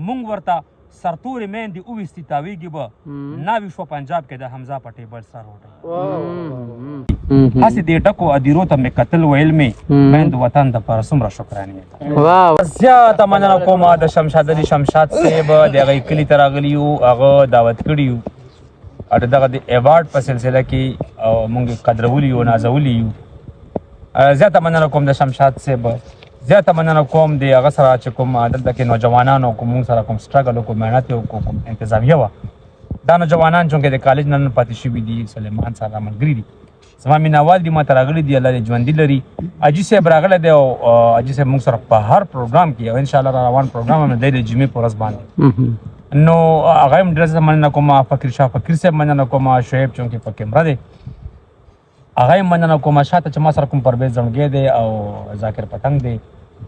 مونږ ورته سرتورې میندې وویستي تاویږي به ناوي شو پنجاب کې د حمزه په ټیبل سره روټۍ. هسې دې ډکو ادیرو ته مې کتل، ویل مې میند وطن د پاره څومره شکرانې ادا. واه. زیاته مننه کوم د شمشاد علي شمشاد صاحب، د هغې کلي ته راغلي یو، هغه دعوت کړي یو او د دغه د ایوارډ په سلسله کې او مونږ یې قدرولي یو، نازولي یو. زیاته مننه کوم د شمشاد صاحب، زیاته مننه کوم د هغه سره چې کوم دلته کې نوجوانانو کوم مونږ سره کوم struggle وکړو، محنت یې وکړو، کوم انتظامیه وه. دا نوجوانان چونکې د کالج نه نن پاتې شوي دي، سلیمان سره ملګري دي، زما مینوال دي، ما ته راغلي دي، الله دې ژوندي لري. حاجي صاحب راغلی دی او حاجي صاحب موږ سره په هر پروګرام کې او انشاءالله را روان پروګرام هم دی د جمعې په ورځ باندې، نو هغه هم ډېر زیاته مننه کوم. فقیر شاه فقیر صاحب مننه کوم، شعیب چونکې په کیمره دی هغه هم مننه کوم. شاته چې ما سره کوم پرویز زڼګی دی او ذاکر پتنګ دی،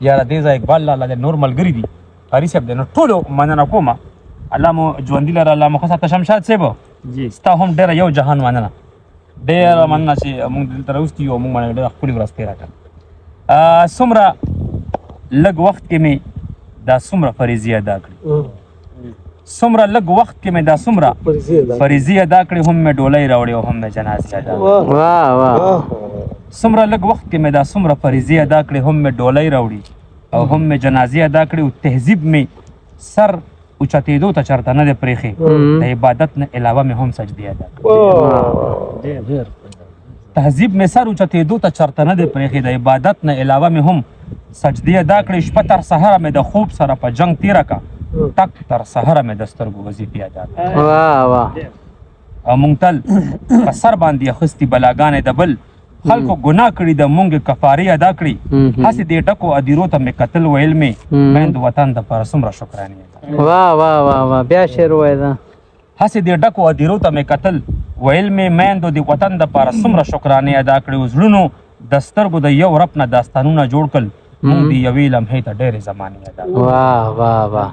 یاره دې ځای اقبال لالا دی، نور ملګري دي، قاري صاحب دی، نو ټولو مننه کوم. الله مو ژوندي لره، الله مو ښه ساته. شمشاد صاحب جی، ستا هم ډېره یو جهان مننه، ډېره مننه چې موږ دلته راوستي یو، موږ باندې ډېره ښکلې ورځ تېره کړه. څومره لږ وخت کې مې دا څومره فریضې ادا کړې، څومره لږ وخت کې مې دا څومره فریضې ادا کړې، هم مې ډولۍ راوړې او هم مې جنازې ادا کړې. واه واه. څومره لږ وخت کې مې دا څومره فریضې ادا کړې، هم مې ډولۍ راوړي او هم مې جنازې ادا کړې، او تهذیب مې سر اوچتېدو ته چرته نه دی پرېښی، د عبادت نه علاوه مې هم سجدې ادا کړې. تهذیب مې سر اوچتېدو ته چرته نه دی پرېښی، د عبادت نه علاوه مې هم سجدې ادا کړې. شپه تر سهاره مې د خوب سره په جنګ تېره کړه، ټک تر سهاره مې د سترګو وظیفې ادا کړې. واه واه. او مونږ تل په سر باندې اخیستي بلاګانې د بل، خلکو ګناه کړي د مونږ کفارې ادا کړي. هسې دې ډکو ادیرو ته مې کتل، ویل مې میند وطن د پاره څومره شکرانې ادا. واه واه واه واه. بیا شعر ووایه دا. هسې دې ډکو ادیرو ته مې کتل، ویل مې میندو د وطن د پاره څومره شکرانې ادا کړې، او زړونو د سترګو د یو رب نه داستانونه جوړ کړل، مونږ د یوې لمحې ته ډېرې زمانې ادا کړې. واه واه واه.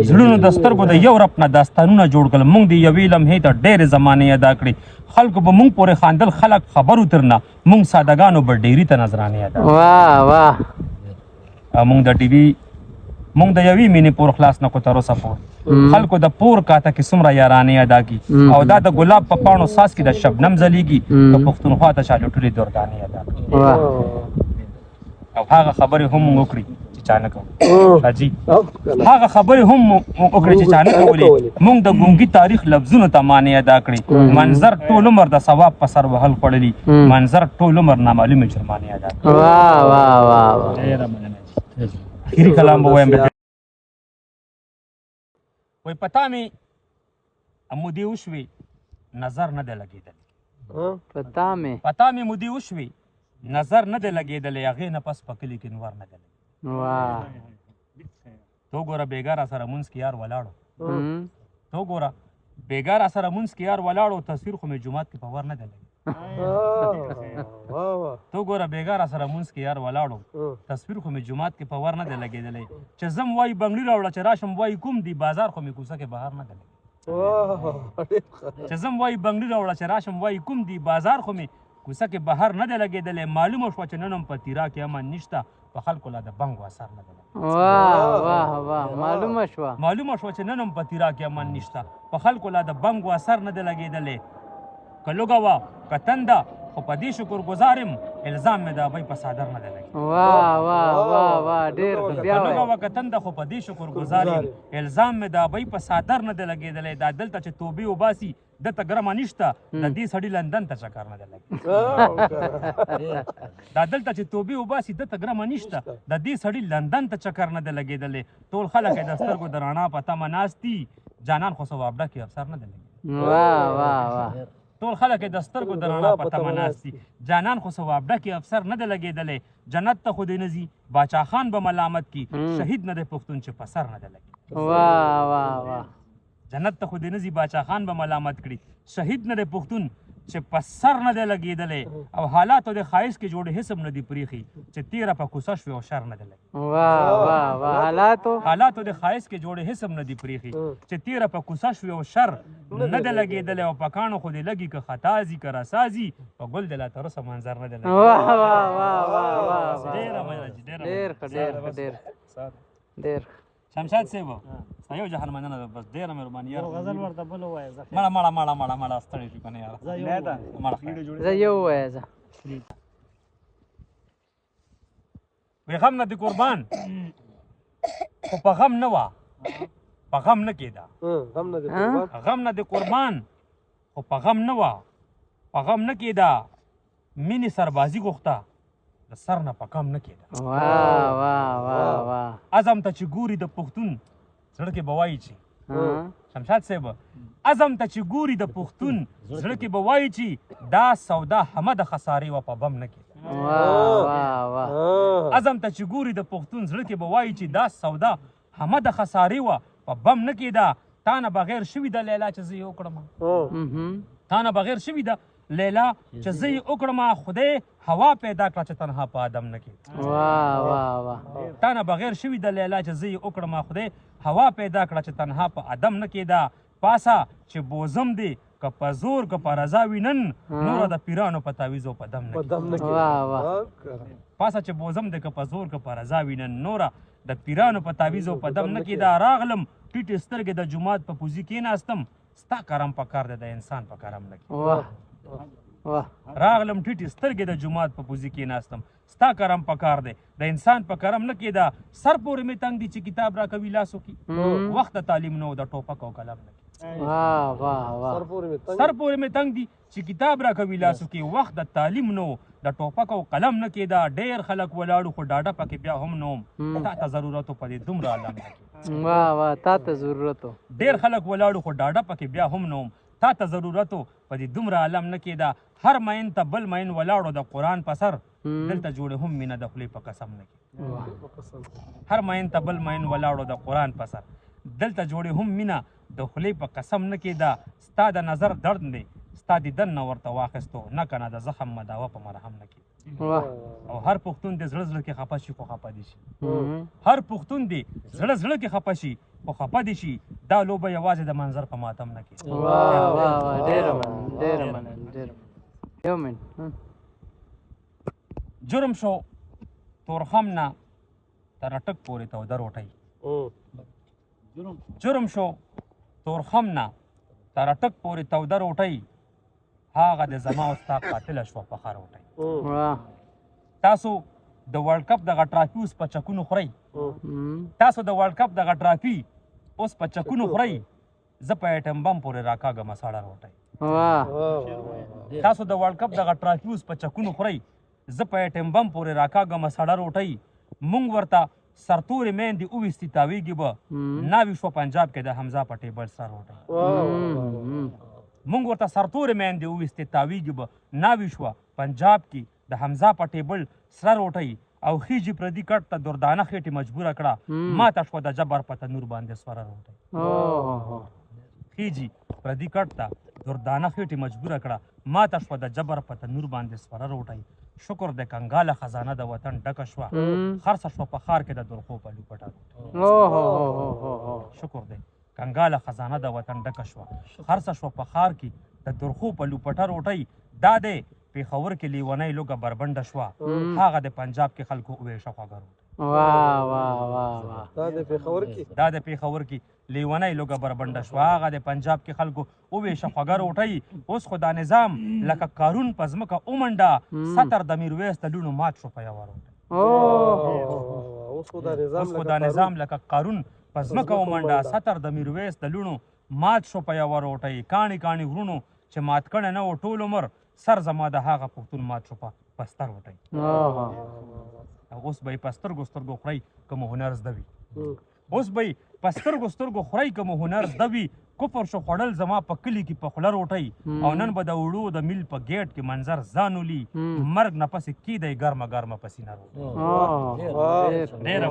زړونو د سترګو د یو رب نه داستانونه جوړ کړل، مونږ د یوې لمحې ته ډېرې زمانې ادا کړې. خلکو به مونږ پورې خاندل، خلک خبرو ترنه، مونږ سادهګانو به ډېري ته نذرانې ادا کړې. واه واه. او مونږ د ډیوی مونږ د یوې مینې پور خلاص نه کو تر اوسه پورې، خلکو د پور کاته کې څومره یارانې ادا کی، او دا د ګلاب په پاڼو ساس کې د شبنم ځلیږي، که پښتونخوا ته چا لوټلي دردانې ادا کړي. واه. او هغه خبرې هم مونږ وکړي چې چا نه کولې، حاجي هغه خبرې هم مونږ وکړې چې چا نه کولې، مونږ د ګونګي تاریخ لفظونو ته معنی ادا کړې. منظر ټول عمر د ثواب په سر وهل خوړلي، منظر ټول عمر نامعلومې جرمانې ادا کړې. واه واه واه واه. ډېره مننه. اخري کلام به وایم، وای پتا مې مودې وشوې نظر نه دی لګېدلی. پتا مې پتا مې مودې وشوې نظر نه دی لګېدلی، هغې نه پس په کلي کې نور نه دی لګېدلی. واه. تو ګوره بېګا را سره مونځ کې یار ولاړو، تو ګوره بېګا را سره مونځ کې یار ولاړو، تصویر خو مې جومات کې په ور نه دی لګېدلی. تو ګوره بېګا را سره مونځ کې یار ولاړو، تصویر خو مې جومات کې په ور نه دی لګېدلی. چې ځم وایي بنګړي راوړه، چې راشم وایي کوم دی، بازار خو مې کوڅه کې بهر نه دی لګېدلی. چې ځم وایي بنګړي راوړه، چې راشم وایي کوم دی، بازار خو مې کوڅه کې بهر نه دی لګېدلی. معلومه شوه چې نن هم په تیرا کې امن نشته، په خلکو لا د بنګو اثر نه دی لګېدلی. واه واه واه. معلومه شوه. معلومه شوه چې نن هم په تیرا کې امن نشته، په خلکو لا د بنګو اثر نه دی لګېدلی. که لوږه وه که تنده، خو په دې شکر ګزار یم، الزام مې د ابۍ په څادر نه دی لګېدلی. واه واه واه واه. ډېر ښه. بیا که لوږه وایه. وه که تنده، خو په دې شکر ګزار یم، الزام مې د ابۍ په څادر نه دی لګېدلی. دا دلته چې توبې وباسي ده ته ګرمه نشته، د دې سړي لندن ته چکر نه دی لګېدلی. دا دلته چې توبې وباسي ده ته ګرمه نشته، د دې سړي لندن ته چکر نه دی لګېدلی. ټول خلک یې د سترګو د رڼا په تمه ناست دي، جانان خو څه وابډه کې افسر نه دی لګېدلی. واه واه واه. ټول خلک یې د سترګو د رڼا په تمه ناست دي، جانان خو څه وابډه کې افسر نه دی لګېدلی. جنت ته خو دې نه ځي، باچا خان به ملامت کي، شهید نه دی پښتون چې په سر نه دی لګېدلی. واه واه واه. جنت ته خو دې نه ځي، باچا خان به ملامت کړي، شهید نه دی پښتون چې په سر نه دی لګېدلی. او حالاتو د ښایست کې جوړې حسم نه دی پرېښي، چې تېره په کوڅه شوې او شر نه دی لګېدلی. واه واه واه. حالاتو حالاتو د ښایست کې جوړې حسم نه دی پرېښي، چې تېره په کوڅه شوې او شر نه دی لګېدلی. او په کاڼو خو دې لګي که خطا ځي که رسا ځي، په ګل دې لا تر اوسه منظر نه دی لګېدلی. واه واه واه واه واه. ډېره مننه جي، ډېره ډېر ښه، ډېر ښه، ډېر ډېر ښه. شمشاد صاحب، ستا یو جهان مننه، بس ډېره مهرباني یار. غزل ورته بل ووایه. زه مړه مړه مړه مړه مړه، ستړی شو کنه یار. مړه. زه یو ووایه زه. وی غم نه دی قربان، خو په غم نه وه، په غم نه کېده. غم نه دی قربان. غم نه دی قربان، خو په غم نه وه، په غم نه کېده. مینې سربازي غوښته، د سر نه په کم نه کېده. واه واه واه واه. عزم ته چې ګوري د پښتون زړه کې به وایي چې، شمشاد صاحب، عزم ته چې ګوري د پښتون زړه کې به وایي چې دا سودا همه د خسارې وه، په بم نه کېده. واه واه واه. عزم ته چې ګوري د پښتون زړه کې به وایي چې دا سودا همه د خسارې وه، په بم نه کېده. تا نه بغیر شوي د لیلا چې زه یې وکړم، تا نه بغیر شوي د لیلا چې زه یې وکړم، خدای هوا پیدا کړه چې تنها په آدم نه کېده. واه واه واه. تا نه بغیر شوي د لیلا چې زه یې وکړم، خدای هوا پیدا کړه چې تنها په آدم نه کېده. پاسه چې بوزم دی که په زور که په رضا وي نن، نوره د پیرانو په تعویذ او په دم نه په کېده. دم نه کېده. واه واه. پاسه چې بوزم دی که په زور که په رضا وي نن، نوره د پیرانو په تعویذ او په دم نه کېده. راغلم ټیټې سترګې د جومات په پوزي کېناستم، ستا کرم په کار دی، د انسان په کرم نه کېده. واه واه. راغلم ټیټې سترګې د جومات په پوزي کېناستم، ستا کرم په کار دی، د انسان په کرم نه کېده. سر پورې مې تنګ دي چې کتاب راکوي لاسو کې، وخت د تعلیم نه و، د ټوپک او قلم نه کېده. واه واه واه. سر پورې مې تنګ. سر پورې مې تنګ دي چې کتاب راکوي لاسو کې، وخت د تعلیم نه و، د ټوپک او قلم نه کېده. ډېر خلک ولاړو خو ډاډه پکې بیا هم نه وم، تا ته ضرورت و، په دې دومره عالم نه کېده. واه واه، تا ته ضرورت و. ډېر خلک ولاړو خو ډاډه پکې بیا هم نه وم، تا ته ضرورت و، په دې دومره عالم نه کېده. هر مین ته بل مین ولاړو د قرآن په سر، دلته جوړې هم مینه د خولې په قسم نه کېده. هر مین ته بل مین ولاړو د قرآن په سر، دلته جوړې هم مینه د خولې په قسم نه کېده. ستا د نظر درد دی ستا دیدن نه ورته واخیستو، نه کنه د زخم مداوه په مرهم نه کېده. واه. او هر پښتون دې زړه زړه کې خفه شي خو خفه دي شي، هر پښتون دې زړه زړه کې خفه شي خو خفه دي شي، دا لوبه یوازې د منظر په ماتم نه کېده. واه واه واه، ډېره مننه، ډېره مننه، ډېره مننه. یو منټ. جرم شو تورخم نه تر اټک پورې توده روټۍ، جرم شو تورخم نه تر اټک پورې توده روټۍ، هغه د زما او ستا قاتله شوه پخه روټۍ. واه. تاسو د ورلډ کپ دغه ټرافي اوس په چکونو خورئ، تاسو د ورلډ کپ دغه ټرافي اوس په چکونو خورئ، زه په اټم بم پورې راکاږم ساړه روټۍ. واه. تاسو د ورلډ کپ دغه ټرافي اوس په چکونو خورئ، زه په اټم بم پورې راکاږم سړه روټۍ. مونږ ورته سرتورې میندې وویستي تاویږي به، ناوي شوه پنجاب کې د حمزه په ټیبل سره روټۍ. مونږ ورته سرتورې میندې وویستې تاویږي به، ناوي شوه پنجاب کې د حمزه په ټیبل سره روټۍ. او خیجي پردي کټ ته دردانه خېټې مجبوره کړه، ماته شوه د جبر په تنور باندې سوره روټۍ. خیجي پردي کټ ته دردانه خېټې مجبوره کړه، ماته شوه د جبر په تنور باندې سوره روټۍ. شکر د کنګاله خزانه د وطن ډکه شوه، خرڅه شوه په ښار کې د درخو په لوپټه روټۍ. شکر دی کنګاله خزانه د وطن ډکه شوه، خرڅه شوه په ښار کې د درخو په لوپټه روټۍ. دا دی پېښور کې لیونۍ لوګه بربنډه شوه، هغه د پنجاب کې خلکو وویشه خوږه روټۍ. واه واه واه واه. دا د پېښور کې، دا د پېښور کې لیونۍ لوګه بربنډه شوه، هغه د پنجاب کې خلکو وویشه خوږه روټۍ. اوس خو دا نظام لکه قارون په ځمکه ومنډه، ستر د میرویس د لوڼو مات شو په یوه روټۍ. اوس خو دا نظام، اوس خو دا نظام لکه قارون په ځمکه ومنډه، ستر د میرویس د لوڼو مات شو په یوه روټۍ. کاڼي کاڼي غرونو چې مات کړی نه و ټول عمر، سر زما د هغه پښتون مات شو په پستر روټۍ. اوس به یې په سترګو سترګو خورئ که مو هنر زده وي، اوس به یې په سترګو سترګو خورئ که مو هنر زده وي. کفر شو خوړل زما په کلي کې په خوله روټۍ، او نن به د اوړو د میل په ګیټ کې منظر ځان ولي، مرګ نه پسې کیدی ګرمه ګرمه پسینه روټۍ. ډېره.